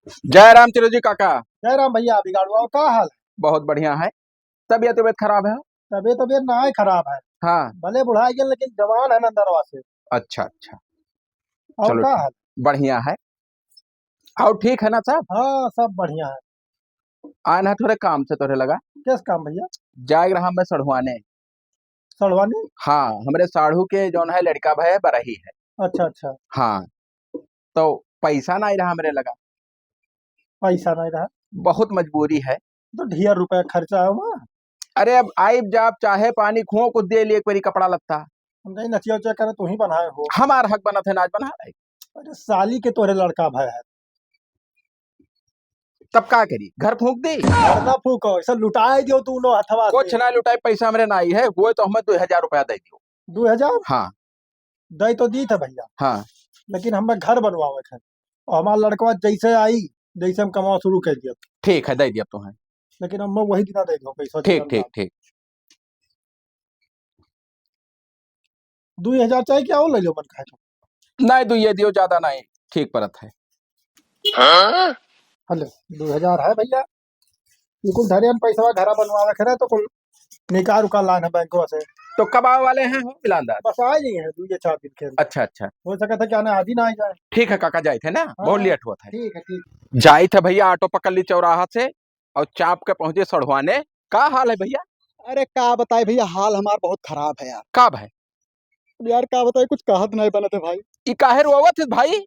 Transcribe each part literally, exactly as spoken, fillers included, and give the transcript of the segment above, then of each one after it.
जय राम चिरंजीवी काका। जय राम भैया, बिगाड़ू, और का हाल है? बहुत बढ़िया है। तबियत, तबियत खराब है? तबियत, तबियत ना है खराब है। हाँ। भले बुढ़ा गए, लेकिन जवान है ना अंदरवा से। अच्छा, अच्छा। और चलो, का ठीक। हाल? बढ़िया है। और ठीक है ना सब? हाँ, सब बढ़िया है। आए ना थोड़े काम से तोरे लगा। किस काम भैया? जाए रहा मैं सढ़ुआने। सढ़ुआने? हाँ, हमरे साढ़ू के जौन है लड़का भय बरही है। अच्छा, अच्छा। हाँ, तो पैसा नाहीं रहा हमरे लगा। पैसा नाहीं रहा? बहुत मजबूरी है। तो ढेर रुपया खर्चा है वहाँ। अरे अब आइब जाब चाहे पानी खुओ कुछ दे लिए एक बारी कपड़ा लत्ता। हम कहीं नचिया उचिया करे तू ही बनाए हो। हमार हक बनत है नाच बनाए। अरे साली के तोरे लड़का भय है। तब का करी, घर फूंक दी? घर ना फूंको, ऐसा लुटाए दियो दोनों हथवा से। कुछ ना लुटाए, पैसा हमरे नाहीं है, वो तो हमें दो हजार रुपया दे दियो। दो हजार? हाँ। दे तो दी था भैया। हाँ। लेकिन हमें घर बनवावे के है। और हमार लड़कवा जैसे आई, जैसे हम कमावा शुरू कर दिया। ठीक है, दे दिया तो है। लेकिन हमें वही दिना दे दो पैसा ठीक, ठीक, ठीक। दुई हजार चाहे क्या हो ले लो मन खाए तो। नहीं, दुइये दियो, ज्यादा नहीं, ठीक परत है। हाँ? हले, दुई हजार है भैया, ये कुल धरे हम पैसवा घरा बनवावे के रहे तो कुल निकाल उकाल लान है बैंकवा से। तो कब आवे वाले हैं हो मिलानदार? बस आ गई है दुई या चार दिन के अंदर। अच्छा, अच्छा। हो सकता है कि आने आज ही ना आ जाए। ठीक है काका, जाइत है ना, हाँ, बहुत लेट हुआ था। ठीक है, ठीक। जाइत है भैया, ऑटो पकड़ ली चौराहा से, और चाप के पहुंचे सढ़ुआने। का हाल है भैया? अरे का बताई भैया, हाल हमार बहुत खराब है यार। का भाई? अब यार का बताई, कुछ कहत नहीं बनत है भाई। ई काहे रोवत है भाई?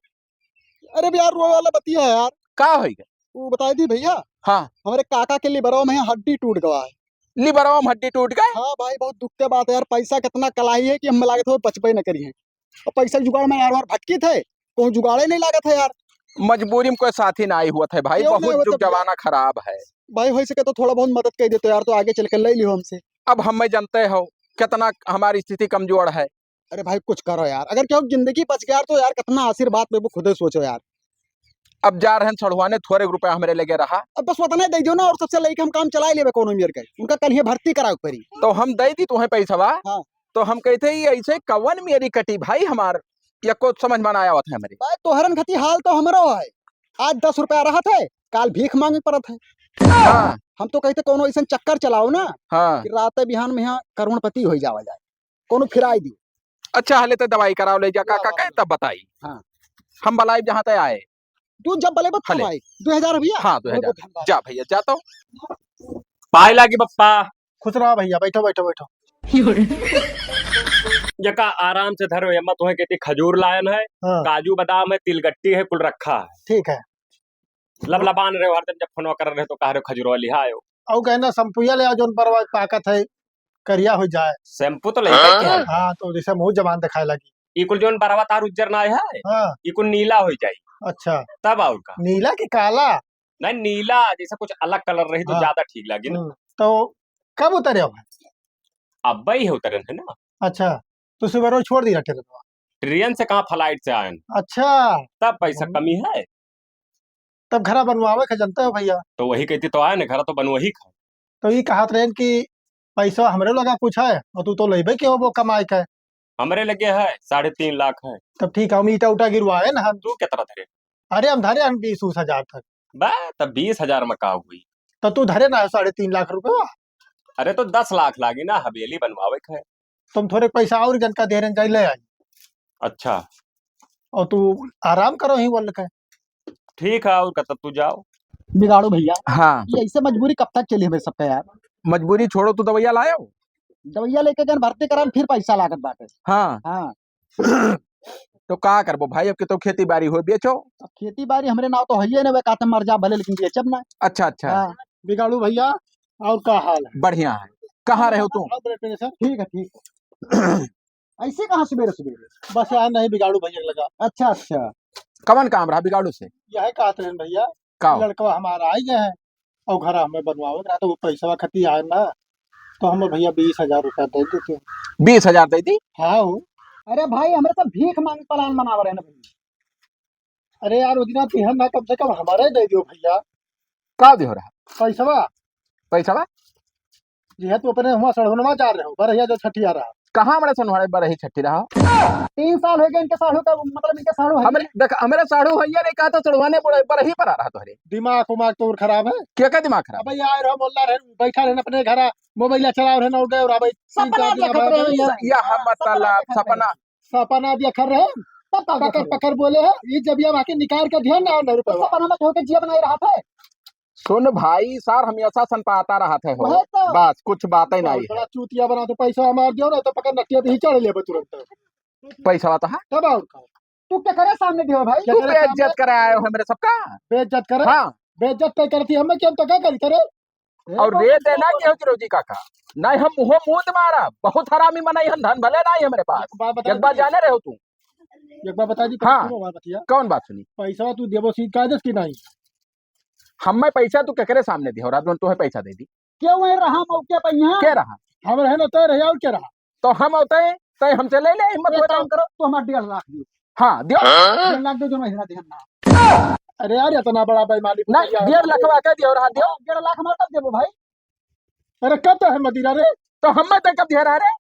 अरे अब यार रोवे वाला बतिया है यार। का होई गए? वो बताई दी भैया। हाँ। हमरे काका के लिबरवा में हड्डी टूट गवा है। लिबरवा में हड्डी टूट गए? हाँ भाई, बहुत दुख के बात है यार, पैसा कितना कलाई है कि हम लागत हो बचबे न करी है। अब पैसा के जुगाड़ में यार, यार भटकी थे, कोई जुगाड़े नहीं लागत है यार। मजबूरी में कोई साथी ना आई हुआ था भाई, क्यों बहुत नहीं हुआ जुग था भैया? जमाना खराब है। भाई, हो सके तो थोड़ा बहुत मदद कर दे तो यार, तो आगे चल के ले लियो हमसे। अब हमें जानते हो कितना हमारी स्थिति कमजोर है। अरे भाई, कुछ करो यार, अगर क्यों जिंदगी बच गया यार, तो यार कितना आशीर्वाद पे वो खुदे सोचो यार। अब जा रहे हैं सढ़ुआने, थोड़े रुपया हमरे लगे रहा। अब बस उतने दे दो ना, और सबसे लेके हम काम चला लेबे कोनो मेर के। उनका कल ही भर्ती करावे पड़ी। तो हम दे दी तुम्हें पैसवा। हाँ। तो हम कहते ही ऐसे कवन मेरी कटी भाई हमार, या कुछ समझ में ना आवत है हमरे। भाई तोहरन खती हाल तो हमरो है, आज दस रुपया रहत है, काल भीख मांगे पड़त है। हाँ। हम तो कहते कोनो ऐसन चक्कर चलाओ ना हाँ। कि रात बिहान में यहाँ करोड़पति हो जावा जाए, कोनो फिराई दी। अच्छा, हले तो दवाई कराओ ले जा, का, हाँ, का, हाँ, का, हाँ। तब बताई। हाँ। हम बलाई जहाँ तक आए। तू जब बले बत हले। भाई, दो हजार भैया। हाँ, बहुत दो हजार। बहुत धन्यवाद। जा भैया, जा तो। पाए लागी बप्पा। खुश रहा भैया, बैठो, बैठो, बैठो। जका आराम से धरो, अम्मा तुम्हें कहती खजूर लायन है, हाँ। काजू बादाम है, तिलगट्टी है, कुल रखा है। ठीक है। लबलबान रहे हो, हरदम जब फोनवा कर रहे तो कह रहे हो खजूरवा लिहा आयो। औ कहना शैम्पूया ले आओ, जौन बरवा पाकत है, करिया हो जाए। शैम्पू तो लेके हाँ। के है। हाँ, तो जैसे मुँह जबान दिखाए लगी। ई कुल जौन बरवा तार उज्जर ना है, हाँ। ई कुल नीला हो जाई। अच्छा। तब और का? नीला कि काला? नहीं, नीला, जैसे कुछ अलग कलर रही तो हाँ। ज्यादा ठीक लागी ना। हम्म, तो कब उतरे हो? अब्बे ही उतरन है ना। अच्छा, तो सुबह रोज छोड़ दिया ट्रेन? ट्रेन से कहाँ, फ्लाइट से आयन। अच्छा। तब पैसा हम्म। कमी है। तब घरा बनवावे के जनते हो भैया। तो वही कहती तो आए ना, घरा तो बनवही का। तो ई कहत रहेन कि पैसा हमरे लगा कुछ है और तू तो लेबे के होबो कमाए के। हमरे लगे है साढ़े तीन लाख है। तब ठीक है, हम ईटा उटा गिरवाए ना हम। तू कितना धरे? अरे हम धरे हम बीस उस हजार तक। बा, तब बीस हजार में का हुई? तो तू धरे ना है साढ़े तीन लाख रुपया। अरे तो दस लाख लागी ना, हवेली बनवावे के है। तुम थोड़े पैसा और जनका दे रहे जाई ले आई। अच्छा। और तू आराम करो ही बोल के। ठीक है, और का, तब तू जाओ। बिगाड़ू भैया। हाँ। ये ऐसे मजबूरी कब तक चली हमें सबका यार? मजबूरी छोड़ो, तू दवाइया लायो? दवाइया लेके गन भर्ती करान, फिर पैसा लागत बाटे। हाँ। हाँ। तो का करबो भाई, अब के तो खेती बाड़ी हो, बेचो। अब खेती बाड़ी हमरे नाव तो हइये ना, वे कहते मर जा भले, लेकिन बेचब ना। अच्छा, अच्छा। हाँ। बिगाड़ू भैया, और का हाल है? बढ़िया है। कहाँ रहे हो तुम? ठीक है, ठीक है। ऐसे कहाँ सुबेरे सुबेरे? बस यार, नहीं, बिगाड़ू भैया लगा। अच्छा, अच्छा। कवन काम रहा बिगाड़ू से? यह कहत रहेन भैया, का? लड़कवा हमारा आई गए हैं और घर हमें बनवावे के रहा, तो वो पैसवा खती आए ना, तो हमें भैया बीस हजार रुपया दे देते। बीस हजार दे दी? हाँ हो। अरे भाई, हमरे तो भीख मांग प्लान बनावे रहे ना भैया। अरे यार, उतना तिहन ना, कम से कम हमारे दे दियो भैया। का दियो रहा? पैसवा। पैसवा? जी है, तू अपने हुआ सड़वनवा जा रहे हो, बरहिया जो छठिया रहा। कहाँ हमरे सोनवाड़े बरही छट्टी रहा? तीन साल होइ गए इनके साढ़ू का, मतलब इनके साढ़ू है हमरे, नहीं। देख, हमरे साढ़ू है ये नहीं कहा तो सड़वाने बड़े बरही पर आ रहा तोहरे। दिमाग उमाग तोर खराब है। क्या का दिमाग खराब? अबे यार, हम मोल्ला रहे, बैठा रहे अपने घर, मोबाइल चला रहे ना, उड़े और अबे तीन सपना चार दिन देखत रहे हो यार। या हम सपना मतलब देखत रहे। सपना। सपना देखत रहे। तब का पकड़ देखत रहे? पकड़ बोले है, ये जब ये आके निकाल के ध्यान ना, ना तो रुपया। सपना में होके जियत नहीं रहा था। सुन भाई, सार हमेशा सनपाता रहत है हो। वही तो। बस, कुछ बातै नाहीं है। बड़ा चूतिया बनाते, पैसा हमार दियो ना, तो पकड़ नटिया पे ही चढ़ लेबे तुरंत। पैसा तो है। तब और का? तू केकरे सामने दियो भाई? तू केकरे सामने? बेइज्जत करे आयो है मेरे सबका। बेइज्जत करे? हाँ। बेइज्जत तय करती हमें, क्या तो क्या करी तेरे? ए, और बहुत रे अच्छा देना बात। कि हो चिरौजी काका, नाहीं हम मुँह मूत मारा, बहुत हरामी मनई हम, धन भले नाहीं हमरे पास। एक बात बता एक बात दी। जाने रहे हो तू। एक बात बता दी, हाँ। सुनो बात बतिया। कौन बात सुनी? पैसा तू देबो सीध कायदे से कि नाहीं? हमें पैसा तू केकरे सामने दिहो, रात में तोहे पैसा दे दी। क्यों है रहा मौके पर यहाँ? के रहा? हम रहे ना तो रहे और के रहा? तो हम होते हैं, तो हमसे ले ले, हिम्मत एक होता। काम करो, तो हमारा डेढ़ लाख दियो। हाँ, दियो। डेढ़ लाख दो, जो महीना दिहन ना। अरे यार, इतना बड़ा बेईमानी नहीं, भैया। डेढ़ लाख वाके दियो रहा, दियो। हाँ, डेढ़ लाख हमारा कब देबो भाई? अरे कब तो है मदिरा रे? तो हमें तो कब दिया रहा रे?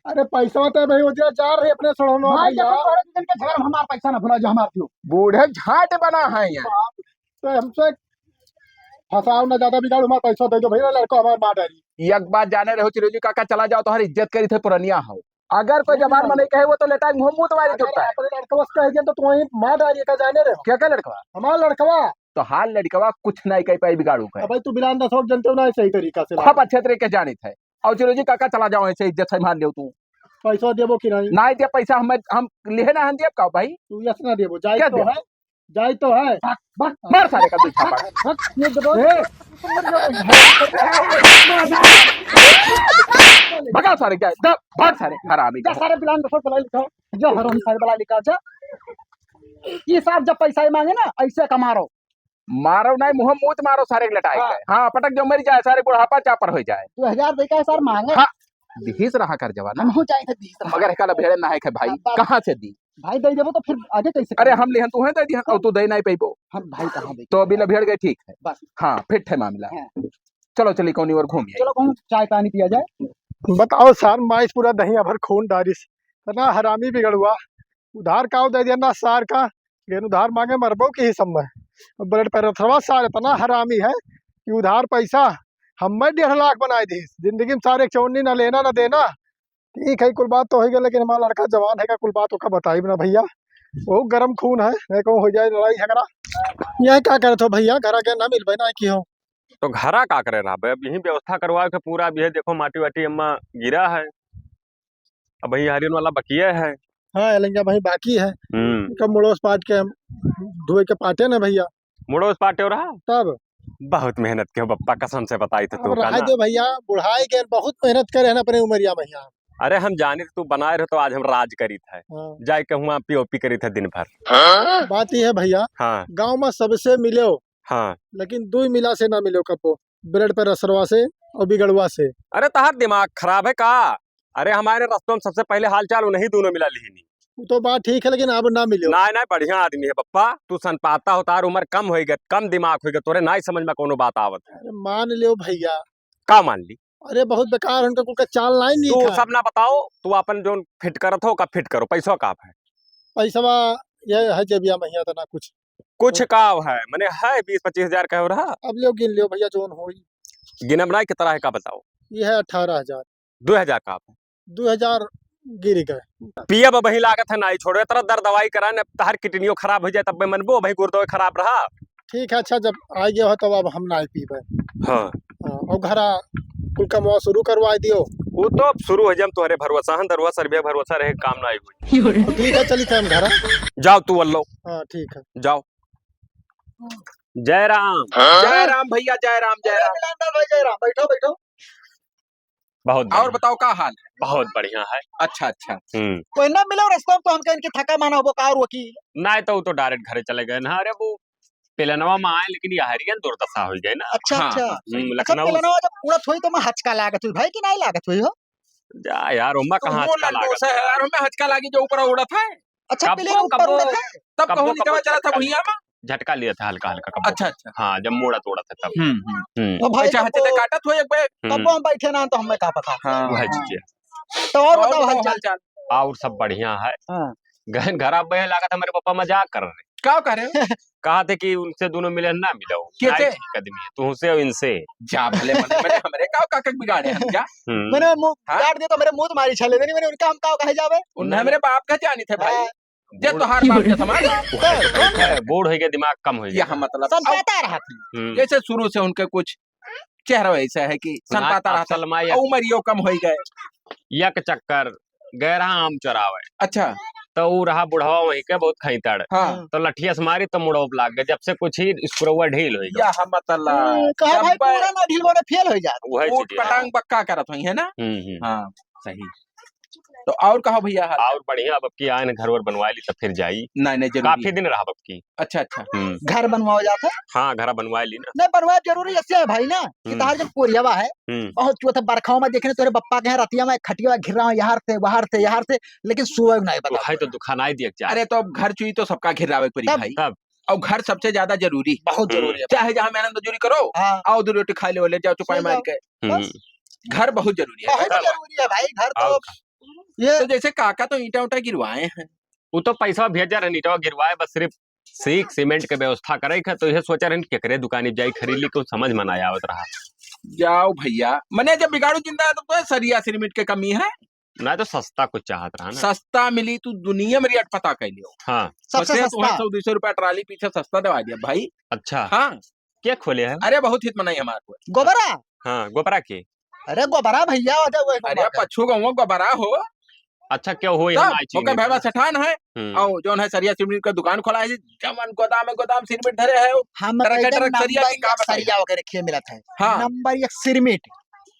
अरे पैसा तो भाई वो जा, जा रहे अपने सड़ोनो भाई, भैया। देखो, तोहरे दू दिन के झगड़ा में हमार पैसा ना भुला जो हमार दियो। बूढ़े झाट बना है यहाँ। तो हमसे फंसाओ ना, ज्यादा बिगाड़, हमार पैसा दे दो भैया, लड़का हमार मार डाली। एक बात जाने रहो चिरौजी काका, चला जाओ, तोहर इज्जत करी थे पुरनिया हो। अगर कोई जबान में नहीं कहे, वो तो लेटा मुँह मुँह तुम्हारी अगर चुपता है। अपने लड़कवा से कह दिया तो तुम्हें मार डालिए, का जाने रहे हो? क्या क्या लड़कवा? हमार लड़कवा। तो हाल लड़कवा कुछ नहीं कह पाई बिगाड़ू का। अब भाई तू बिलान दस लोग जनते हो ना सही तरीका से। खूब अच्छे तरीके जानित है। और चिरौजी काका चला जाओ, ऐसे इज्जत से मान लियो तू। पैसा देबो कि नहीं? नहीं दे पैसा, हम, हम लिहे ना हम देब का भाई? तू यस ना देबो, जाए क्या तो देबो? है, जाए तो है। भाग, भाग, मार सारे का दू थापड़। भाग, ये दबो। ए। भगा सारे क्या? दब, भाग सारे, हरामी जा का। सारे बिलान दस लोग बुला लिखाओ। जा हरामी सारे बुला लिखाओ, जा। ये साहब जब पैसा ही मांगे ना, ऐसे का मारो। मारो नहीं, मुँह मूत मारो सारे के लटाई हाँ। के। हाँ, पटक जो मर जाए, सारे बुढ़ापा चापर हो जाए। दो हजार दे के सर मांगे। हाँ, दिहिस रहा कर जवाना। हम हो जाए थे दिहिस रहा। मगर एकला भेड़े ना है के भाई, हाँ, बस। कहाँ से दी? भाई दे देबो तो फिर आगे कैसे अरे करेंगे? हम लिहन तू है दे दिहन, हाँ। और तू दे नहीं पैबो। हम भाई कहाँ दे? तो अभी ला भेड़ गए, ठीक है। बस। हाँ, फिट है मामला। हाँ। चलो, चली कौनी ओर घूमिए। चलो, कहूँ चाय पानी पिया जाए। बताओ सार, माइस पूरा दहिया भर खून डारिस। इतना हरामी बिगड़ुआ। उधार का दे दिया ना सार का, लेकिन उधार मांगे मरबो की ही समय। ब्लेड पैरथरवा सार इतना हरामी है कि उधार पैसा हमें डेढ़ लाख बनाए दिस। जिंदगी में सार एक चौनी ना लेना ना देना। ठीक है, कुल बात तो हो गई, लेकिन हमारा लड़का जवान है, का कुल बात ओका बताइब ना भैया। वो गरम खून है, नहीं कहूँ हो जाए लड़ाई झगड़ा। यह का करत हो भैया, घर आगे ना मिलबे ना की हो? तो घरा का करे रहबे, अब यही व्यवस्था करवाए के पूरा, अब यह देखो माटी वाटी एम्मा गिरा है, अब यही हरियन वाला बकिया है। हाँ, एलंगा भाई बाकी है। हम्म। इनका मुड़ोस पाट के हम धोए के पाटे ना भैया। मुड़ोस पाटे हो रहा? तब? बहुत मेहनत के हो बप्पा, कसम से बताई थे अब तू का रहा ना। दे भैया, बुढ़ाई गए, बहुत मेहनत करे हैं अपने उमरिया में यहाँ। अरे हम जानी तू बनाए रहो तो आज हम राज करी थे। हाँ। जाए के हुआ पीओपी करी थे दिन भर। बात ये है भैया, हाँ। गाँव में सबसे मिलो, हाँ। लेकिन दुई मिला से ना मिलो कबो, ब्लेड पे रसरवा से और बिगड़वा से। अरे तहार दिमाग खराब है का? अरे हमारे रस्तों में सबसे पहले हाल चाल उन्हीं दोनों मिला लिहिनी। वो तो बात ठीक है, लेकिन अब ना मिलो। नाय, नाय, बढ़िया आदमी है बप्पा, तू सनपाता हो, तार उम्र कम होई गए, कम दिमाग होई गए, तोरे नाय समझ में कोनो बात आवत है। अरे मान लियो भैया। का मान ली? अरे बहुत बेकार, उनका कुल का चाल नाय नीक तू है। सब ना बताओ, तू अपन जोन फिट करत हो, का फिट करो, पैसा का है? पैसवा ये है जेबिया में, हिया तो ना कुछ। कुछ तो का है, मने है बीस पच्चीस हजार का हो रहा। अब लियो गिन लियो भैया, जोन होई। गिनब ना कितना है का बताओ। ये है अठारह हजार। दो हजार का है। दो हजार गिर गए। पियब वही लागत है, नाई छोड़ो, इतना दर दवाई करा न, तहर किडनियों खराब हो जाए, तब मनबो वही गुर्दो खराब रहा। ठीक है, अच्छा, जब आ गया हो, तब अब हम ना पीबे। हाँ। हाँ, और घरा कुल कमवा शुरू करवा दियो। वो तो अब शुरू हो जाए, हम तोहरे भरोसा हन, दरुआ सरबे भरोसा रहे, काम ना आई हुई। तो ठीक है, चली थे हम घरा। जाओ तू अल्लो। हाँ, ठीक है। जाओ। जय राम। हाँ? जय राम भैया, जय राम, जय अरे राम। बिलांदर भाई, जय राम, बैठो, बैठो। बहुत और बढ़िया। बताओ, का हाल है? बहुत बढ़िया है। अच्छा, अच्छा। हम्म। कोई ना मिलो रस्ता में, तो हमके इनके थका माना होबो का और वकील? नहीं तो वो तो direct घरे चले गए ना। अरे वो पिलनवा में आए, लेकिन ये हरियन दुर्दशा हो गई ना। अच्छा, हाँ। अच्छा। हम्म, अच्छा, लखनऊ पिलनवा जब उड़त हुई तो मैं हचका लागत हुई भाई कि नहीं लागत हुई हो? जा यार, ओमा कहाँ वो हचका लंडोसा लागत है है? यार, हमें हचका लागी जो ऊपर उड़त है। अच्छा, कब्बो, पिलेन ऊपर कब्बो, उड़त है? तब कब्बो, कहूँ निकलवा कब्बो चला था चक्का भुइया लेके। में। झटका लिया था हल्का हल्का कब्बो। अच्छा, अच्छा। हाँ, जब मोड़ा तोड़ा था तब। हम्म, हम्म। हम्म। तो भाई, अच्छा, जब हंसे ते वो काटत हो एक बार। हम्म। तब वो हम बैठे ना, तो हमें का पता। हाँ। वह चीज है। तो और तो और बताओ बताओ हालचाल। हालचाल। और सब बढ़िया है। हाँ। गहन घर आप बहे लागत, हमारे पापा मजाक कर रहे। का कह रहे हो? कहा थे कि उनसे दोनों मिले ना मिलो। कैसे? नाई ठीक आदमी है, तुमसे और इनसे। जा भले मने, मने हमरे का काका के बिगाड़े हम क्या? हम्म। मैंने मुंह हाँ? काट दिया तो मेरे मुंह तुम्हारी छले देनी, मैंने उनका हम का कहे जावे? उन नहीं। हमरे बाप का जानी थे भाई। हाँ। जे बूढ़ तोहार बाप के समान। वो है तो ठीक है, बूढ़ होइगे, दिमाग कम होइगे। यहाँ मतलब अब सनपाता रहा था। हम्म। जैसे शुरू से उनके कुछ चेहरा वैसा है कि ना, सनपाता रहा था। असल में यक-, और उमरियो कम होइगे। यक चक्कर, गैरहा आम चोरावे। अच्छा। तो ऊ रहा बुढ़वा वहीं के बहुत खैतड़। हाँ। तो लठिया से मारी तो मुड़वा पे लाग गए, जब से कुछ ही स्क्रूवा ढील होइगे। यहाँ मतलब हम्म, कहा भाई, जब पूरा ना ढील बोले फेल हो जात। वही ऊट चीज है। पटांग बक्का करत होई है ना? हम्म, हम्म। हाँ, सही। तो और कहो भैया हाल? और बढ़िया, अब की आए न घर वर बनवा ली, तब फिर जाई। नहीं, नहीं, जरूरी काफी है। दिन रहा अब की। अच्छा, अच्छा। हम्म। घर बनवाओ जात है? हाँ, घर बनवा ली ना। नहीं, बनवाए जरूरी ऐसे है भाई ना, कि हम्म। तहार जब कोरियावा है, हम्म। बहुत चोत है, बरखाओं में देखे ना, तोरे बप्पा के यहाँ रतिया में खटिया घिरा यहाँ से, वहाँ से, यहाँ से, लेकिन सुबह नहीं तो बता है तो पाया। दुखा नहीं दिया क्या? अरे, तो अब घर चुई तो सबका घिरावे के पड़ी तब भाई। तब। और घर सबसे ज्यादा जरूरी। बहुत हम्म। जरूरी है। चाहे जहाँ मेहनत मजदूरी करो, हाँ। आओ दो रोटी खा ले, ले जाओ चुपाई सो मार जाओ। के। हम्म। बस। घर बहुत जरूरी है। बहुत तब जरूरी है भाई, घर तो। और ये तो जैसे काका तो ईंटा उटा गिरवाए हैं। वो तो पैसा भेजा रहे, ईंटा गिरवाए, बस सिर्फ सीख सीमेंट के व्यवस्था करे के, तो यह सोचा रहे केकरे दुकानी जाई खरीद ली, कुछ समझ में ना आवत रहा। जाओ भैया, मने जब बिगाड़ू जिंदा है, तब तो सरिया सिरमिट के कमी है। ना तो सस्ता कुछ चाहत रहा ना। सस्ता मिली, तू दुनिया में रेट पता कर लियो। हाँ। सबसे सोचे तू सस्ता। सौ दो सौ रुपया ट्राली पीछे सस्ता दवा दिया भाई। अच्छा। हाँ। क्या खोले है? अरे बहुत हित मनाई हमारे को। गोबरा? हाँ, गोबरा के। अरे गोबरा भैया, आ जाओ एक अरे नंबर का। पच्छू गाँव गोबरा हो। अच्छा, क्या हो, यहाँ तब आई चीनी ओकर भैया का? सेठान है। हम्म। और जौन है सरिया सिरमिट का दुकान खोला है, जवन गोदाम में गोदाम सिरमिट धरे है, हम ट्रक है, कहे ट्रक सरिया नंबर की का एक बताई? सरिया वगैरह रखिए मिलत है। हाँ। नंबर एक सिरमिट।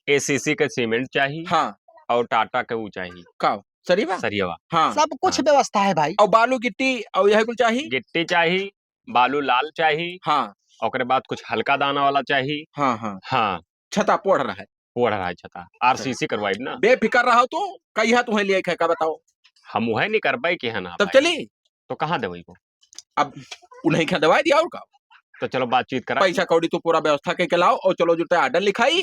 एसीसी के सीमेंट चाही। हाँ। और टाटा के ऊ चाही। का? सरिया? सरियावा। हाँ। सब कुछ हाँ। व्यवस्था है भाई। और बालू गिट्टी और यह कुल चाही? गिट्टी चाही, बालू लाल चाही। हाँ। ओकरे बाद कुछ हल्का दाना वाला चाही। हाँ, हाँ। हाँ। छता पोढ़ रहा है। पोढ़ रहा है छता। आरसीसी करवाइब ना। बेफिकर रहो तू, कहिया तुम्हें लिए का बताओ। हम वह नहीं कर पाए कि है ना तब भाई। चली? तो कहाँ दवाई को? अब उन्हें क्या दवाई दिया और का? तो चलो बातचीत करा। पैसा कौड़ी तो पूरा व्यवस्था करके लाओ और चलो जुटे आर्डर लिखाई।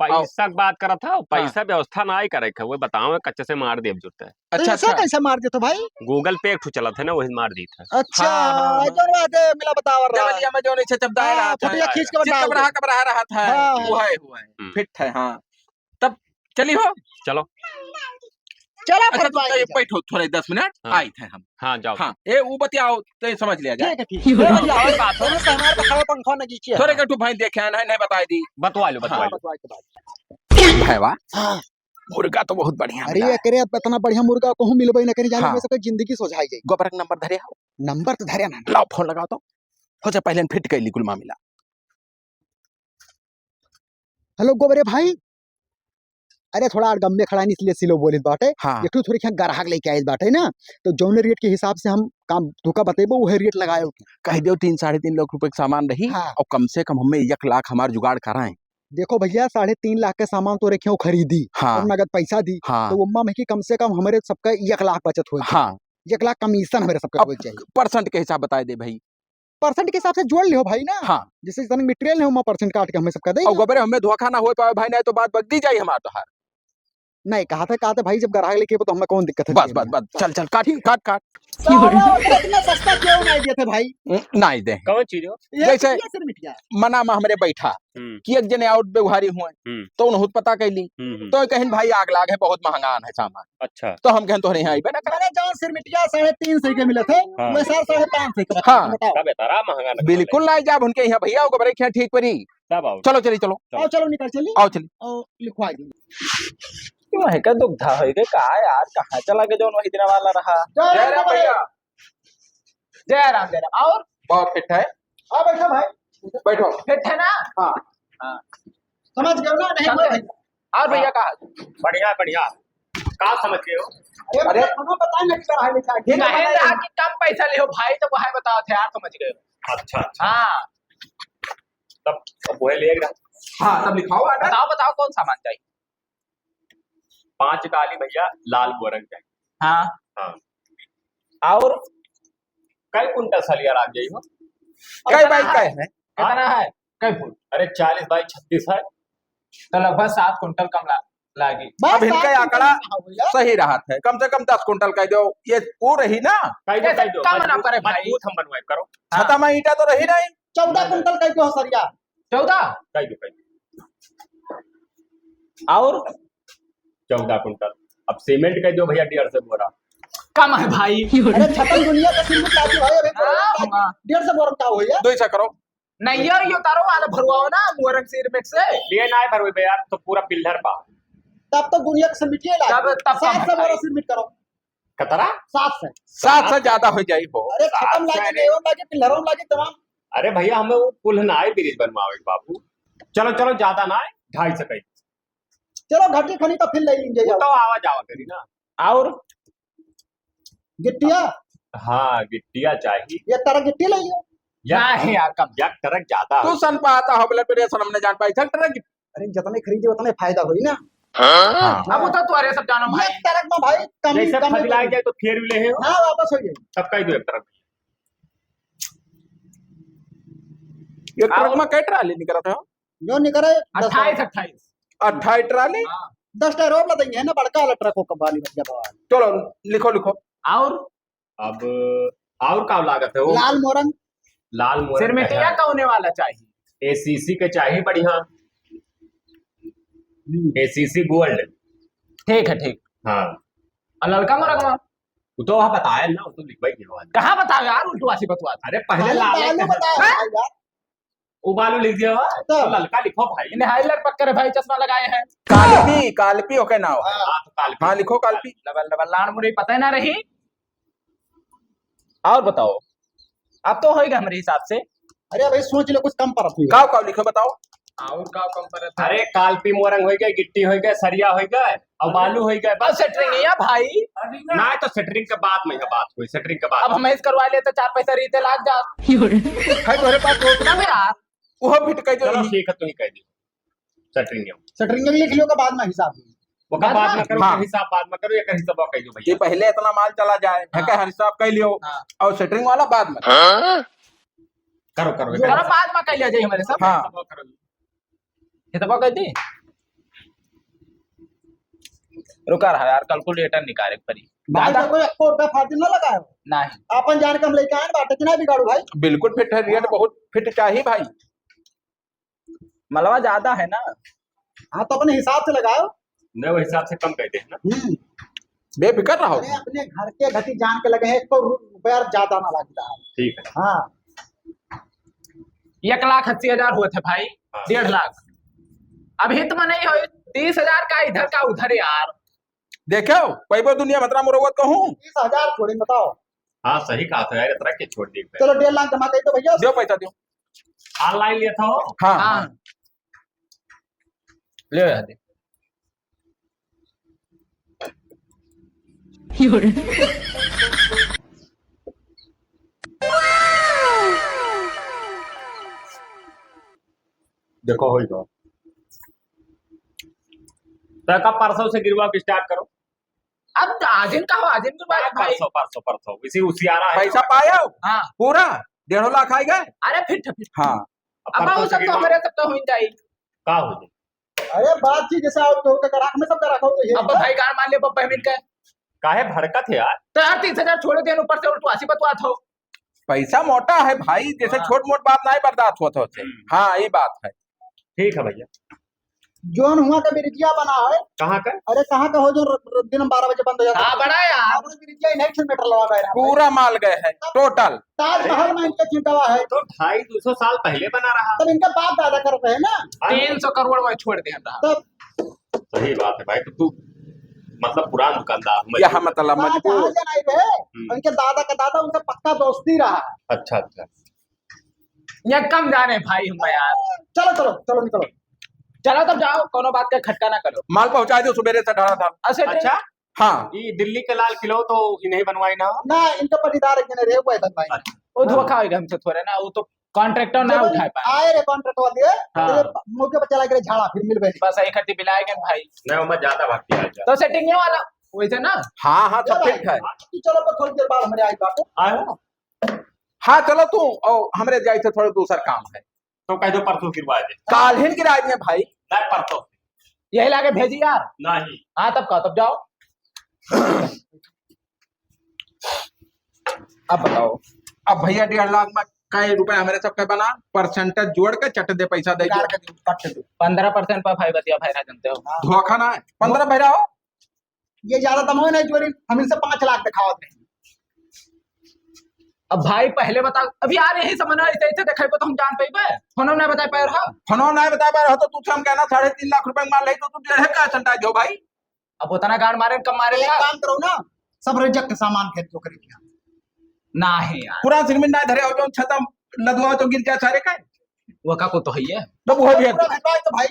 पैसा की बात करत है, हाँ। पैसा व्यवस्था ना ही करे के, वो बताओ कच्चे से मार देब जुटे। अच्छा, पैसा अच्छा। कैसे मार देते भाई? Google Pay एक ठो चलत है ना, वही मार देत है। अच्छा, हाँ, हाँ, हाँ। जौन बात है, मिला बतावर रहा। जबलिया में जौन ऐसे चपदाए हाँ, रहा था। फोटो खींच के चित बताओ। कबरहा, कबरहा रहा था। हाँ। वो है, वो है। हम्म। फिट है, हाँ। तब चली हो? चलो। चलो, अच्छा, फटवाई तुम जा। बैठो थोड़ा दस मिनट, हाँ। आई थे हम। हाँ, जाओ। हाँ, ए, वो बतियाओ, तो ये समझ लिया जाए। ठीक है, ठीक है। और बात हो। अरे, तो हमारे तो खावा पंखा ना खींचे। थोड़े के ठू भाई देखे आना है, नहीं बताई दी। बतवा लो, बतवा हाँ, लो। बतवा के बाद। भाईवा, हाँ। मुर्गा तो बहुत बढ़िया अरे, मिला है। एकरे अब इतना बढ़िया मुर्गा कहूँ मिलबे न करी, जाने हाँ। में सबके जिंदगी सोझाई जाई। गोबरक नंबर धरे हो? नंबर तो धरे ना। लाओ, फोन लगाओ तो। हो जा, पहले फिट कर ली कुल मामला। हेलो गोबरे भाई, अरे थोड़ा अड़गम्मे खड़ा है, इसलिए सिलो बोलित बाटे। हाँ। एक ठो थोड़ी क्या ग्राहक लेके आइल बाटे ना, तो जौने रेट के हिसाब से हम काम तुका बतेबो, वही रेट लगाए। कह दो तीन, साढ़े तीन लाख रुपए के सामान रही हाँ। और कम से कम हमें एक लाख हमार जुगाड़ कराएं। देखो भैया, साढ़े तीन लाख के सामान तो रखे हो खरीदी हाँ। और नगद पैसा दी, हाँ। तो उम्मा में कि कम से कम हमारे सबका एक लाख बचत हो जाए। हाँ। एक लाख कमीशन हमारे सबका अब हो जाए। परसेंट के हिसाब बताए दे भाई। परसेंट के हिसाब से जोड़ लियो भाई ना। हाँ। जैसे तनिक मटेरियल है, ओमा परसेंट काट के हमें सबका दे और दो। गोबरे हमें धोखा ना हो पावे भाई, नहीं तो बात बदली जाई हमार तोहार। नहीं, कहा था, कहा था भाई, जब ग्राहक लेके आइबो तो हमें कौन दिक्कत है बस, देने बस, में? बस, चल, चल, काट, ठीक है। काट, काट। साला, इतना सस्ता क्यों नहीं देते भाई? न-, नहीं दे। कौन चीज हो? ये जैसे ये सिर मिट गया। मना में हमरे बैठा हम्म। कि एक जने और व्यवहारी हुए, हम्म। तो उन्होंने पता कैली, हम्म, हम्म। तो कहिन, "भाई, आग लाग है, बहुत महंगा है सामान।" अच्छा। तो हम कहें, "तोहरे यहाँ आइबे ना करे।" मैंने जौन सिरमिटिया साढ़े तीन सौ के मिले थे, हाँ। वैसा साढ़े पाँच सौ के हाँ। बताओ। तब इतना महंगा ना बिल्कुल ना जाब उनके यहाँ भैया, ओकरे यहाँ ठीक परी। तब आओ। चलो, चली, चलो। चलो। आओ, चलो, निकल चली। आओ, चली। और लिखवा दी। क्यों है, का दुविधा हो गई का यार, कहाँ चला गया जौन वही दिन वाला रहा? जय राम भैया। जय राम, जय राम। और? बहुत फिट है। हाँ, बैठो भाई। बैठो। फिट है ना? हाँ। हाँ। समझ गए ना? नहीं, समझ गए। और भैया का हाल? बढ़िया, बढ़िया। का समझ गए हो? अरे, अरे। हमें पता नहीं चला है, लिखा है। नहीं, नहीं, कि कम पैसा लियो भाई, तो वह बताओ थे यार, समझ गए हो? अच्छा, अच्छा। हाँ। तब, तब वह ले रहा। हाँ, तब लिखाओ order। बताओ, बताओ, कौन सामान चाहिए? पाँच डाली भैया, लाल बोरन चाहिए। हाँ। हाँ। और? कई कुंटल सलिया राख जाई हो? कै बाई कै है? कितना है? कै फुट? अरे, चालीस बाई छत्तीस है। तो लगभग सात कुंटल कम ला-, लागी। बस अब इनका सात कुंटल आंकड़ा ना हो भैया। सही रहत है, कम से कम दस कुंटल कह दो, ये वो रही ना। कह दो, कैसे कह दो, कम ना मजबूत, करे भाई? मजबूत हम बनवाए करो। हाँ। छता में ईटा तो रही नहीं। चौदह कुंटल कह दो सरिया। चौदह? कह दो, कह दो। और? चौदह कुंटल। अब सीमेंट कह दो भैया, डेढ़ सौ बोरा। कम है भाई। अरे छपन दुनिया का सीमेंट लाती भाई, अबे हाँ, हाँ। डेढ़ सौ बोरा का हो भैया? दो सौ करो। नहीं यार, ये उतारो वाला भरवाओ ना, मोरंग सीमेंट से। लिए ना है भरवे बे यार, तो पूरा पिल्लर पा। तब तो दुनिया का सीमेंट ये ला। तब, तब कम सात सौ है बोरा भाई। सीमेंट करो। कतरा? सात सौ। सात सौ ज्यादा हो जाई हो। अरे, छपन लागे, अरे। लेवल लागे, पिल्लरों लागे, तमाम। अरे भैया, हमें वो पुल ना है, ब्रिज बनवावे के बाबू। चलो, चलो, ज्यादा ना है, ढाई सौ कही। चलो, घटी खनी तो फिर ले लीजिए, वो जाओ। तो आवा जावा करी ना। और? गिट्टिया? हाँ, गिट्टिया चाहिए। एक ट्रक गिट्टी ले लियो। या, नहीं यार, कम। या ट्रक ज्यादा तू हो। सन पाता हो, बोले, मेरे सन हमने जान पाई था, ट्रक गिट्टी। अरे, जितने खरीदे, उतने फायदा होई ना। हाँ। अब वो तो तुम्हारे सब जानो भाई। एक ट्रक में भाई, कमी, जैसे कमी फजिलाए कमी। जाए तो फिर भी ले हो। हाँ, वापस हो जाए। तब कह दो एक ट्रक। एक ट्रक और? में कै ट्राली निकला था? जो निकले, दस अट्ठाईस, अट्ठाईस। अट्ठाईस ट्राली? हाँ। दस टायर और लदेंगे ना, बड़का वाला ट्रक हो कबाली बन गया बाबा। चलो, लिखो, लिखो। और? अब और का लागत है वो? लाल मोरंग। लाल मोरंग सिरमिटिया का है। तो होने वाला चाहिए। एसीसी के चाहिए बढ़िया। हम्म। ACC gold. ठीक है, ठीक। हाँ। और ललका मोरंग? वो तो वहाँ बताया ना, वो तो लिखवाई दिया वाला। कहाँ बताओ यार, उल्टू आसी बतवा। अरे पहले बालू, लाल बालू है। बताओ हैं? यार। वो बालू लिख दिया हुआ, तो तो ललका लिखो भाई। इन्हें हाईलाइट पक्का रे भाई, चश्मा लगाए हैं। कालपी, कालपी ओके नाव। हाँ, तो कालपी। हाँ, लिखो कालपी। डबल, डबल लाड़ मुरई पता ही ना रही। और बताओ, अब तो होइगा हमरे हिसाब से। अरे भाई, सोच लो, कुछ कम परत हुई। काव, काव लिखो, बताओ। और का कम परत है? अरे, कालपी मोरंग होइ गए, गिट्टी होइ गए, सरिया होइ गए, और बालू होइ गए, बस। और सेटरिंग या भाई? ना, तो सेटरिंग के बाद में यह बात हुई, सेटरिंग के बाद। अब हम ऐसे करवा लेते, चार पैसा रीते लाग जा। है तोहरे पास तो ना यार। वो फिट कह दो चलो, यही। ठीक है, तू ही कह दे। सेटरिंग। सेटरिंग में लिख लियो का बाद में हिसाब। ओका बाद बाद में? में करो, हाँ। हिसाब बाद में करो, एक हिसाब कह दो भैया। ये पहले इतना माल चला जाए, हाँ। ढका हिसाब कह लियो, हाँ। और सेटरिंग वाला बाद में। हाँ? करो, करो, जो एक करो, हिसाब। बाद में कह लिया जाए हमारे सब। हाँ। हिसाब करो। ये तो कह दी। रुका रहा यार, कैलकुलेटर निकाले के पड़ी। भाई, दादा। तो कोई एको रुपया फालतू ना लगाए हो। नहीं। अपन जान के हम लेके आए बाटे कि ना बिगाड़ू भाई? बिल्कुल फिट है, रेट हाँ। बहुत फिट चाहिए भाई। मलवा ज्यादा है ना? हाँ, तो अपने हिसाब से लगाओ। नहीं, वो हिसाब से कम कर दे ना। हम्म। बेफिक्र रहो। अरे, अपने घर के घटी जान के लगे हैं, एक तो रु-, रुपया ज्यादा ना लगता है। ठीक है। हाँ। एक लाख अस्सी हजार हुए थे भाई, हाँ। डेढ़ लाख। अभी तो नहीं हो, तीस हजार का इधर का उधर यार। देखो, पैबो दुनिया भतरा मुरौवत कहूँ। तीस हजार छोड़ी, बताओ। हाँ, सही कहा था यार, इतना के छोड़ दिए। चलो, डेढ़ लाख जमा कर दो भैया। दो पैसा दो। ऑनलाइन लिया था वो? हाँ, हाँ। हाँ। ले आ दे। देखो, होई गो। तो का परसों से गिरवा के स्टार्ट करो। अब आजिन का हो, आजिन के बाद भाई। परसों, परसों, परसों। इसी उसियारा है। पैसा पायो? हाँ। पूरा डेढ़ लाख आइ गए? अरे फिट, फिट। हाँ। अब अब परसों वो से सब तो गिरवा। हमारे सब तो हो ही जाई। का हो जाई? अरे बात जी, जैसे आओ तो का ग्राहक में सब ग्राहक हो तो ये अब है। भाई गाड़ मार ले, अब पेमेंट का। काहे भड़कत है यार? तो यार तीस हजार छोड़े देन, ऊपर से उल्टू आसी बतवात हो। पैसा मोटा है भाई, जैसे हाँ। छोट मोट बात नहीं बर्दाश्त होत होते। हम्म। हाँ, ये बात है। ठीक है भैया। जोन हुआ का ब्रिजिया बना है। कहाँ का? अरे कहाँ का हो जो र-, र-, दिन में बारह बजे बंद हो जाता है? हाँ, बड़ा यार। अपने ब्रिजिया ही नहीं छह मीटर लगा गए हैं। पूरा माल गए है, तब टोटल। ताजमहल में इनका चिंतावा है। तो ढाई दो सौ साल पहले बना रहा। तब इनका बाप दादा करते हैं ना। हाँ। तीन सौ करोड़ वही छोड़ दिया था। तब सही बात है भाई, तो तू मतलब पुरान दुकानदार, मजबूत। यहाँ मतलब पाँच मजबूत। हजार जन आए रहे, हम्म। उनके दादा का दादा उनसे पक्का दोस्ती रहा। अच्छा, अच्छा। ये कम जाने भाई हम यार। चलो, चलो, चलो निकलो। चलो तब जाओ, कोनो बात का खटका ना करो। माल पहुंचा दो सुबेरे से धड़ाधड़। अच्छा, अच्छा। हाँ। ये दिल्ली के लाल किलो तो इन्हें बनवाई ना हो? ना, इनका पटीदार एक जने रहे, वो बनवाई। अच्छा। वो धोखा होइगा हमसे थोड़े ना, वो तो कॉन्ट्रैक्टर ना जब उठाए पाए। आए रे कॉन्ट्रैक्ट वाले, हाँ। तो ये मौके पर चला गए झाड़ा, फिर मिल गए। बस यही खातिर बिलाए गए भाई। नहीं, मैं ज्यादा भक्ति आ गया। तो सेटिंग ये वाला वैसे ना? हाँ, हाँ, सब चलो, ठीक है। तू चलो, तो थोड़ी देर बाद हमारे आई बात। आयो। हाँ, चलो तू, और हमरे जाए थे, थोड़ा दूसर काम है। तो कह दो परसों गिरवा दे। काल्हिन गिराए दे भाई। नहीं, परसों। यही लागे भेजी यार। नहीं। हाँ, तब का, तब जाओ। अब बताओ, अब भैया डेढ़ लाख में कई रुपए हमरे सबके बना, percentage जोड़ के चट दे, पैसा दे दे। काट दे, काट दे। पन्द्रह percent पर भाई बतिया भाई ना जानते हो। हाँ। धोखा ना है, पन्द्रह भैरा हो। ये ज्यादा दम हो ना चोरी, हम इनसे पाँच लाख दिखावत रहे। अब भाई पहले बता, अब यार यही समझ में ऐसे, ऐसे देखे तो हम जान पाइबे, फोनो नहीं बता पाए रहा। फोनो नहीं बता पाए रहा तो तू हम कहना साढ़े तीन लाख रुपए मार ले तो तू डेढ़े का percentage दो भाई। अब उतना गाड़ मारे, कम मारे एक का? काम करो ना, सब reject सामान भेज दो करेंगे। ना है यार। पूरा सिरमिन ना धरे हो, जो छतम लदवा तो गिर जा सारे का। वो का को तो है ये। तो वो भेज पूरा दो। भेजवाए तो भाई।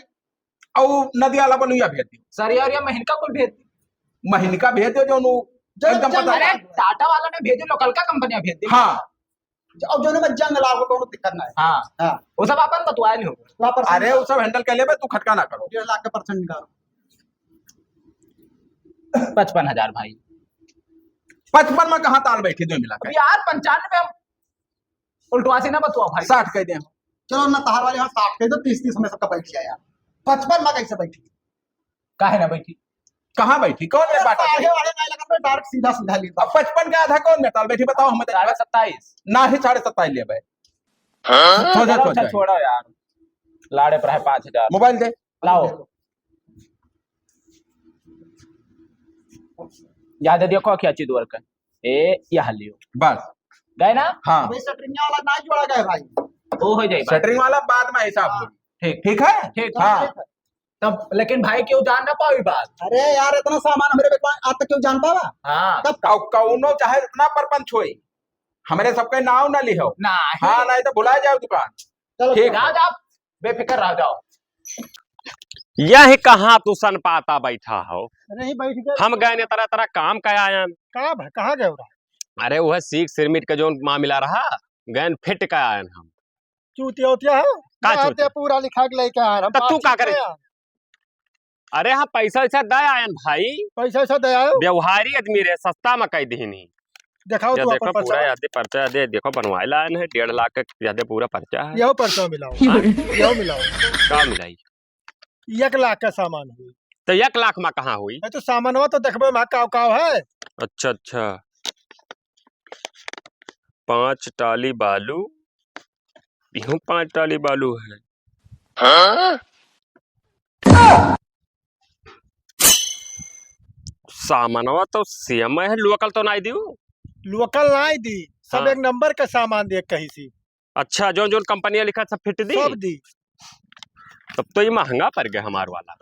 और नदिया वाला बलुया भेज दियो। सर यार, ये महीन का कुल भेज दियो। महीन का भेज दियो, जो नु जो एकदम जो पता अरे, टाटा वाला ने भेजो, लोकल का कंपनियां भेज दी। हाँ। और जो में जंग लागो, कोनो दिक्कत ना है। हाँ। हाँ। वो सब अपन बतुआ नहीं हो। वापस अरे, वो सब handle कर लेबे, तू खटका ना करो। डेढ़ लाख का percent निकालो। पचपन हजार भाई। पचपन में कहाँ ताल बैठी दो मिला के? अब यार, पंचानवे हम उल्टवा से ना बतुआ भाई। साठ कह दे। चलो ना, तहार वाले यहाँ साठ कह दो, तीस तीस में सबका बैठ जाए यार। पचपन में कैसे बैठी? काहे ना बैठी? कहाँ बैठी? कौन में अरे, बात है? साढ़े वाले नहीं लगा, तो direct सीधा सीधा ले अब पचपन का आधा कौन में ताल बैठी? बताओ हमें। साढ़े सत्ताईस। ना ही साढ़े सत्ताईस ले भाई। हाँ? सोचा, चलो, सोचा। अच्छा, छोड़ो यार। लाड़े पर है पाँच हजार। मोबाइल दे। लाओ। याद है, देखो क्या चीज वर्क है। ए, यह लियो। बस। गए ना? हाँ। अबे, शटरिंग वाला ना जोड़ा गया भाई। वो हो जाए बात। शटरिंग वाला बाद में हिसाब हाँ। होई। ठीक। ठीक है? ठीक। हाँ। तब लेकिन भाई क्यों जान ना पाओ ये बात? अरे यार, इतना सामान हमरे पे आज तक क्यों जान पावा? हाँ। तब कौ-, कौनो चाहे इतना परपंच होई, हमरे सबके नाव ना लिहो। ना। हाँ, नहीं तो भुला जाओ दुकान। चलो, ठीक। जाओ, जाओ, बेफिक्र रहो, जाओ। यह कहाँ तू सन पाता बैठा हो? अरे, ही बैठ गए। हम गए ने तरह तरह काम का आयन। कहाँ भ-, कहाँ गए रहा? अरे, वह सीख सिरमिट का जोन मामला रहा, गए न फिट का आयन हम। चूतिया उतिया है? का बात चूतिया? दे पूरा लिखा के लेके आए हम। तो तू बातचीत का करे? किया। अरे हाँ, पैसा वैसा दे आयन भाई। पैसा वैसा दे आयो? व्यवहारी आदमी रहे, सस्ता में कह दीनी। दिखाओ या तू देखो अपन पूरा पर्चा। यादे पर्चा दे, देखो बनवाए लायन है, डेढ़ लाख के यादे पूरा पर्चा है। यहो पर्चा मिलाओ। हाँ? यहो मिलाओ। का मिलाई? एक लाख का सामान हुई। तो एक लाख में कहाँ हुई? नहीं तो सामानवा तो देखबे में काव काव है। अच्छा, अच्छा। पाँच टाली बालू, इहो पाँच टाली बालू है। हाँ? सामानवा तो सेम है, लोकल तो नाई दियो। लोकल नाई दी, सब हाँ। एक नंबर का सामान दे कहीं सी। अच्छा, जौन जौन कंपनियां लिखा सब फिट दी? सब दी। तब तो ये महंगा पड़ गया हमार वाला।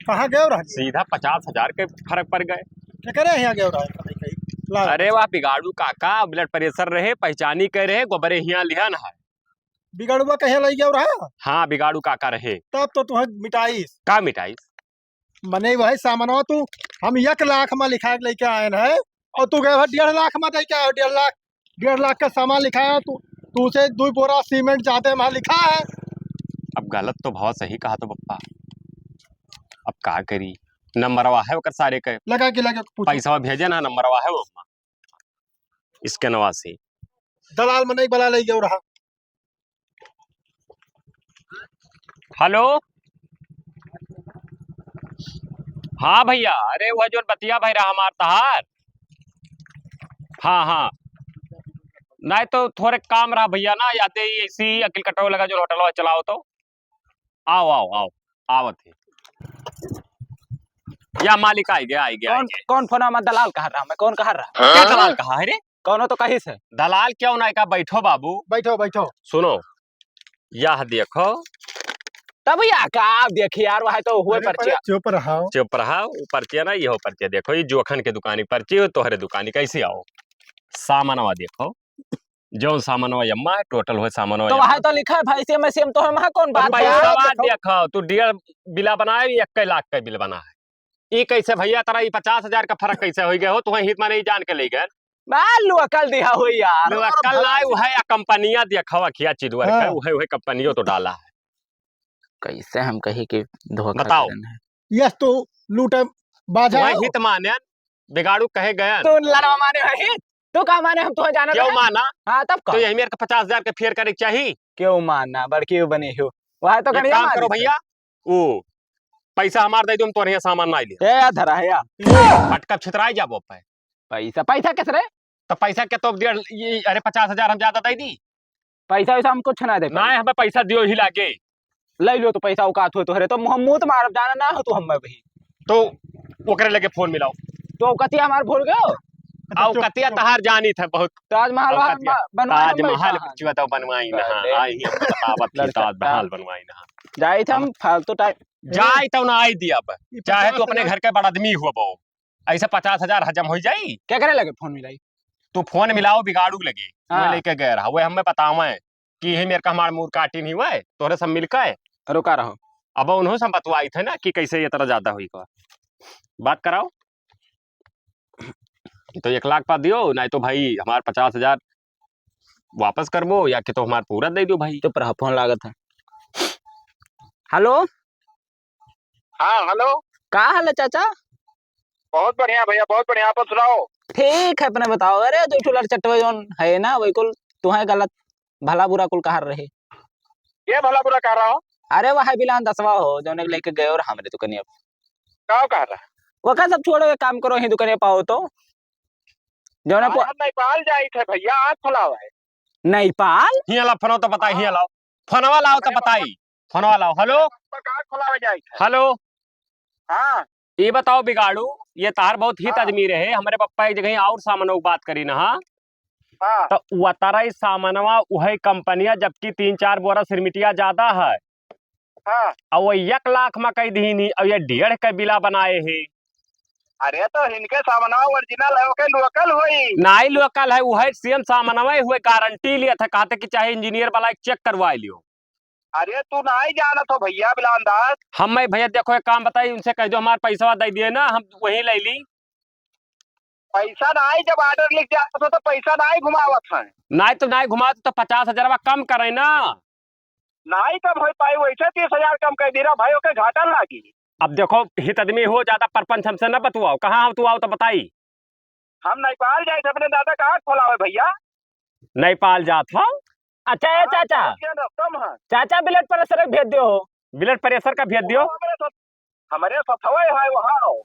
कहाँ गए रह गए? सीधा पचास हजार के फर्क पड़ गए। केकरे यहाँ गए रह गए? ला। अरे वाह, बिगाड़ू काका, blood pressure रहे, पहचानी के रहे, गोबरे हियाँ लिहन है। बिगाड़ुआ कहे लई गए रहा? हाँ, बिगाड़ू काका रहे। तब तो तुहे मिटाइस। का मिटाइस? मने वही सामानवा तू, हम एक लाख में लिखा के लेके आए हैं, और तू गए हो डेढ़ लाख में दे के आयो, डेढ़ लाख, डेढ़ लाख का सामान लिखा है, तू, तू से दो बोरा सीमेंट जाते में लिखा है। अब गलत तो बहुत सही कहा तो पप्पा, अब का करी, नंबरवा है ओकर सारे के। लगा के, लगा के पूछो। पैसा भेजे ना, नंबरवा है वो, स्कैनवा से। दलाल मने बला ले गयो रहा। हेलो, हाँ भैया, अरे वह जो बतिया भाई रहा हमार तहार, हाँ, हाँ, नहीं तो थोड़े काम रहा भैया ना, याते ही इसी अकिल कटो लगा जो होटल चलाओ तो, आओ, आओ, आओ, आवत है। या मालिक आई गया, आई गया, आई कौन, गया। कौन फोन में दलाल कहा रहा, मैं कौन कहा रहा? क्या दलाल कहा है रे? कौनो तो कहिस है। दलाल क्यों ना का, बैठो बाबू। बैठो, बैठो। सुनो, यह देखो। तब या का देखी यार, वह तो हुए अरे, पर्चिया। पहले चुप रहो। चुप रहो, वो पर्चिया ना, यहो पर्चिया देखो, ये जोखन के दुकानी पर्ची, वो तोहरे दुकानी कैसे आओ? सामानवा देखो, जौन सामानवा यम्मा है, total हुए सामानवा तो यम्मा। वह तो लिखा है भाई, सेम है, सेम तो है, वहाँ कौन तो बात है? पैसा देखो। देखो, तू डेढ़ बिला बनाए, एक लाख का बिल बना है। ई कैसे भैया, तेरा ई पचास हजार का फर्क कैसे हो गया हो? तुम्हें हित में नहीं जान के ले गए। बा, लोकल दिया हो यार। लोकल ना, वह है या कंपनियां दिया, खवा खिया चीज वर्क है, हाँ। वह, वह कंपनियों तो डाला है। कैसे हम कही कि धोखा बताओ। करें है। यस तो लूटे बाजार। वह हित माने, बिगाड़ू कहे गए। तो लड़वा माने है हित। तू का माने हम तुहे जानत क्यों है? माना? हाँ, तब का? तो यही मेरे का पचास हजार के फेर करे के चाही। क्यों माना? बड़की बनी हो। वह तो एक गणिया काम मारी करो से। भैया, वो पैसा हमार दे दो, हम तोरे यहाँ सामान ना ले। ए, या धरा है या। फटका छितराई जाबो पे। पैसा, पैसा किस रे? तो पैसा के तो डेढ़, ये, अरे पचास हजार हम ज्यादा दे दी। पैसा वैसा हम कुछ ना दे पाए। ना, हमें पैसा दियो ही लागे। ले लो तो पैसा औकात हो तोहरे, तो हम मुंह तो मारब, जाना ना हो तू हमें भी। तो ओकरे लगे फोन मिलाओ। तो औकातिया हमार भूल गयो? आओ, कतिया तहार जानी था बहुत। ताजमहल औकातिया। बनवाई हम ताजमहल बैठा है। बचवा तो बनवाई ना, अरे। आई ही हम बतावत थी, लड़का। ताजमहल बनवाई ना। जाई थे हम अब फालतू टाइम। जाई तो ना आई दिया अब। ये चाहे पचास तू अपने हजार। घर के बड़ आदमी हुआ बो। ऐसे पचास हजार हजम हो जाई? क्या करे लगे फोन मिलाई? तू फोन मिलाओ बिगाड़ू लगे। हाँ। वो लेके गए रहा, वो हमें बतावे कि यही मेरे का हमार मूर काटिन ही हुआ है, तोहरे सब मिलकर है। रुका रहो। अब उन्हों से हम बतवाई थे ना कि कैसे ये तरह ज्यादा हुई का। बात कराओ। तो एक लाख पा दियो, नहीं तो भाई हमार पचास हजार वापस करबो या कि तो हमार पूरा दे दियो भाई। चुप रहो, फोन लागत है। हेलो। हाँ, हेलो। का हाल है चाचा? बहुत बढ़िया भैया, बहुत बढ़िया। आप सुनाओ। ठीक है, अपने बताओ। अरे, दो ठो लड़चटवे जौन है ना, वही कुल तुहें गलत, भला बुरा कुल कहा रहे। ये भला बुरा कह रहा हो? अरे, वह बिलान दसवा हो, जौन एक लेके गए और हमरे दुकानिया पर। का कह रहा? वो का सब छोड़ो, एक काम करो, ही दुकानिया पाओ तो। जौन हाँ, पो- हम नेपाल जाई थे भैया, आँख खुलावा है। नेपाल? हियाँ ला फोनवा तो बताई, हियाँ हाँ। लाओ। फोनवा लाओ तो अपने बताई। फोनवा लाओ। हेलो? पका खुलावे जाई थे। हेलो? हाँ। ये बताओ बिगाड़ू, ये तार बहुत हित हाँ। आदमी रहे, हमरे पप्पा एक जगह और सामानों की बात करी ना, हाँ? हाँ। तो वतरा ही सामानवा उहे कंपनिया, जबकि तीन चार बोरा सिरमिटिया ज्यादा है। हाँ। और वो एक लाख में कह दीनी, और ये डेढ़ के बिला बनाए है। अरे तो इनके सामानवा original है, ओके local होई। नाई local है, उहे same सामानवा हुए, गारंटी लिया था, कहते कि चाहे इंजीनियर वाला एक चेक करवा लियो। अरे तू नाई जानत हो भैया बिलान दास। हम मैं भैया देखो एक काम बताई, उनसे कह दो हमार पैसा दे दिए ना, हम वहीं ले ली। पैसा नाई, जब order लिख जात हो तो पैसा नाई घुमावत है। नाई तो नाई घुमावत तो पचास हजारवा कम करे ना। नाई कम हो पाई, वैसे तीस हजार कम कर दी रहा भाई, ओके घाटा लागी। अब देखो हित आदमी हो, ज्यादा परपंच हमसे न बतुआओ, कहाँ हो तू आओ तो बताई। हम नेपाल जाए थे, अपने दादा का आँख खोलावे भैया। नेपाल जात हो? अच्छा, ए हाँ, चाचा। ये रस्तम है। चाचा, blood pressure भेज दियो हो। Blood pressure का भेज दियो। हमरे साथ, हमरे साथ हवे है वहाँ।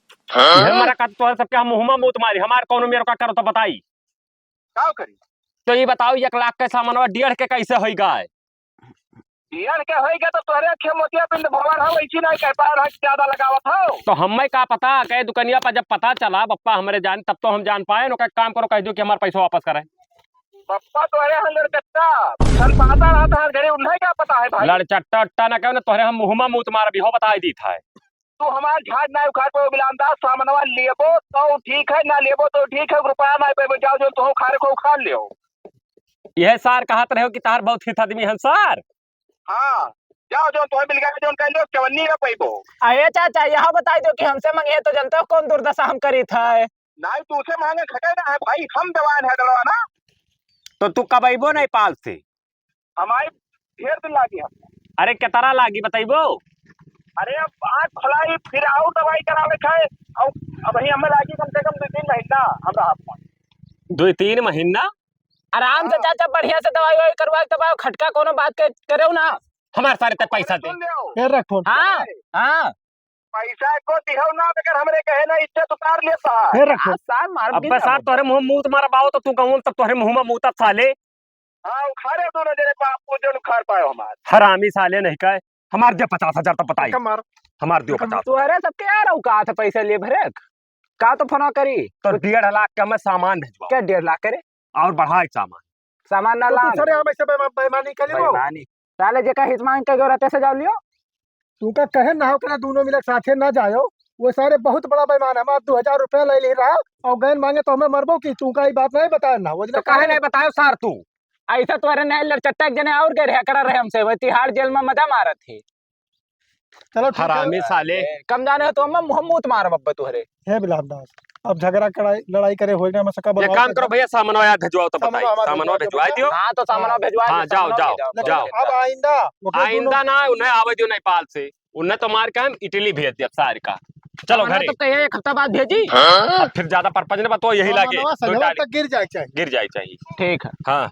ये हमारा का तोहरे सबके हम मुँहमा मूत मारी, हमार कौनो मेरे का करो तो बताई। का करी? तो ये बताओ, एक लाख के सामानवा डेढ़ के कैसे होई गाय? डेढ़ के होई गाय तो तोहरे अखे मोतिया पिंड भवन हो, ऐसी नहीं कह पाए रहा कि ज्यादा लगावत हो। तो हमें का पता, कहे दुकनिया पर जब पता चला बप्पा हमरे जान, तब तो हम जान पाए। ओकर काम करो, कह दो कि हमार पैसा वापस करे। बप्पा तोहरे हम लड़चट्टा, सन पाता रहा तो हर घड़ी उन्हें क्या पता है भाई? लड़चट्टा उट्टा ना कहो ना, तोहरे हम मुँहमा मूत मारबी हो, बताई दी था। तू हमार झाड़ ना उखाड़ पाओ बिलान दास, सामनवा लेबो तो ठीक है, ना लेबो तो ठीक है, रुपया ना पेबो, जाओ जो तुम उखाड़ को उखाड़ लियो। यह सार कहत रहे हो कि तार बहुत हित आदमी हन सार। हाँ, जाओ जो तुम्हें मिल गया, जो कह लो चवन्नी ना पैबो। अरे चाचा, यह बताई दो कि हमसे मांगे तो जनता कौन दुर्दशा हम करी था। नहीं, तू से मांगे खटे ना है भाई, हम दवाई है दवा ना। तो तू कब अइबो नेपाल से? हमारी ढेर दिन लागी हम। अरे, केतरा लागी, बतइबो? अरे, अब आँख खुलाई, फिर और दवाई करावे के है। और अब ही हमें लागी कम से कम दो तीन महीना, हम रहा। दो तीन महीना? आराम से हाँ। चाचा, बढ़िया से दवाई ववाई करवा के, तब आओ, खटका कोनो बात के करेउ ना। हमार सारे तक पैसा दे। सुन लियो। फिर रखो। हाँ, अरे। हाँ। पैसा को दिहो ना, मगर हमरे कहे ना, इज्जत उतार लेता है। फिर रखो। हाँ, सार मार अब दी बस ना। सार तोहरे मुँह, मुँह तुम्हारा बाओ तो तू कहूँ, तब तोहरे मुँह में मुँह तब साले। हाँ, उखाड़े दोनों जने बाप को जो उखाड़ पायो हमार। हरामी साले नहीं कहे, हमार दे पचास हजार तो बताई। कम मार। हमार दियो कम पचास। तोहरे सब के यार औकात है पैसे लिए भरे? का तो फोन करी? तो डेढ़ लाख के हमें सामान भेजवाओ। क्या डेढ़ लाख करे? और बढ़ाए सामान। सामान ना तो ला। दूसरे हम ऐसे बेईमा-, बेईमानी कर लेबो। बेईमानी। साले जेका हित मांग के जो रहते से जाओ लियो। तू का कहे ना हो, ओकरा दोनों मिलक साथे ना जायो। वो सारे बहुत बड़ा बेईमान है, हमार दो हजार रुपया ले ले रहा और गैन मांगे तो हमें मरबो की, तू का ई बात नहीं बताया ना, वो तो काहे नहीं बतायो सार तू? ऐसा तोहरे नहीं लड़चट्टा एक जने और गए रहे, करा रहे हमसे, वो तिहाड़ जेल में मजा मारत है। चलो ठीक है। हरामी साले। ए, कम जाने हो तो हम मुँह मूत मारब अब्बा तोहरे। हे बिलान दास, अब झगड़ा कड़ाई, लड़ाई करे होए ना, हम सका एक बोलवा काम करो भैया, सामानवा यार भेजवाओ तो सामानवा बताई, हमार सामानवा भेजवा भेजवा दियो। हाँ, तो सामानवा हाँ। भेजवा हाँ, दियो, जाओ, सामानवा जाओ, भेजवा दियो। जाओ। अब आइंदा, ओकरे दोनों आइंदा ना, उन्हें आवे दियो नेपाल से। उन्हें तो मार के हम इटली भेज दिया सार का। चलो सामानवा घरे। तो कहिए एक हफ्ता बाद भेजी। हाँ? अब फिर ज्यादा परपंच ने बा तो यही लागे। सामानवा तो संझवा डायरेक्ट तक गिर जाए के चाहिए। गिर जाए के चाहिए। ठीक है। हाँ।